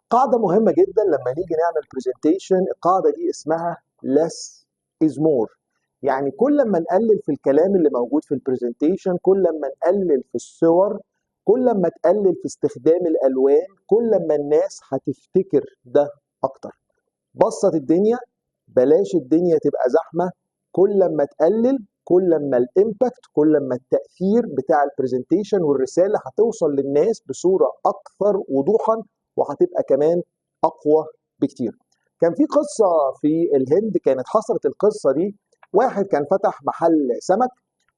قاعدة مهمة جدا لما نيجي نعمل presentation، القاعدة دي اسمها less is more. يعني كل ما نقلل في الكلام اللي موجود في ال presentation، كل ما نقلل في الصور، كل ما تقلل في استخدام الألوان، كل ما الناس هتفتكر ده أكتر. بسط الدنيا، بلاش الدنيا تبقى زحمة. كل ما تقلل، كل ما ال impact، كل ما التأثير بتاع ال presentation والرسالة هتوصل للناس بصورة أكثر وضوحا، وهتبقى كمان أقوى بكتير. كان في قصة في الهند كانت حصلت القصة دي، واحد كان فتح محل سمك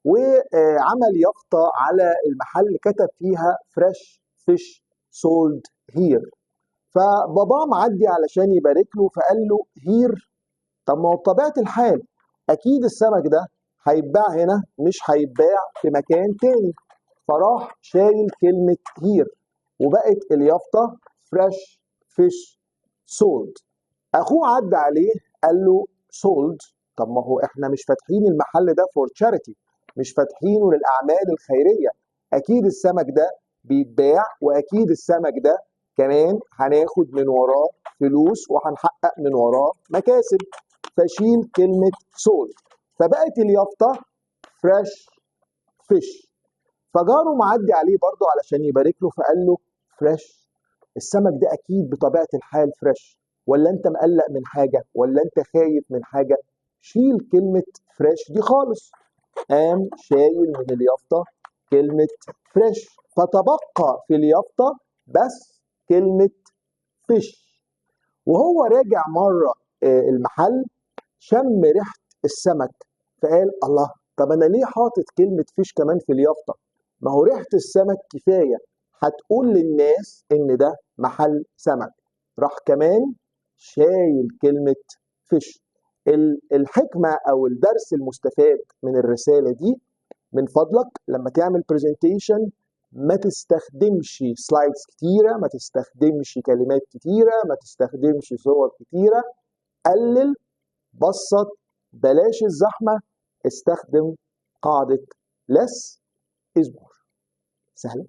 وعمل يافطة على المحل كتب فيها fresh fish sold here. فباباه معدي علشان يبارك له فقال له here؟ طب ما هو بطبيعة الحال أكيد السمك ده هيتباع هنا، مش هيتباع في مكان تاني. فراح شايل كلمة here وبقت اليافطة fresh fish sold. أخوه عدى عليه قال له sold؟ طب ما هو احنا مش فاتحين المحل ده for charity، مش فاتحينه للأعمال الخيرية، أكيد السمك ده بيتباع، وأكيد السمك ده كمان هناخد من وراه فلوس وهنحقق من وراه مكاسب. فشيل كلمة sold، فبقت اليافطة fresh fish. فجاره معدي عليه برضه علشان يبارك له فقال له fresh؟ السمك ده أكيد بطبيعة الحال fresh، ولا أنت مقلق من حاجة، ولا أنت خايف من حاجة؟ شيل كلمة fresh دي خالص. قام شايل من اليافطة كلمة fresh، فتبقى في اليافطة بس كلمة fish. وهو راجع مرة المحل شم ريحة السمك فقال الله، طب أنا ليه حاطط كلمة fish كمان في اليافطة؟ ما هو ريحة السمك كفاية هتقول للناس إن ده محل سمك. راح كمان شايل كلمة fish. الحكمة أو الدرس المستفاد من الرسالة دي، من فضلك لما تعمل presentation ما تستخدمش slides كتيرة، ما تستخدمش كلمات كتيرة، ما تستخدمش صور كتيرة. قلل، بسط، بلاش الزحمة، استخدم قاعدة less is more. سهلة.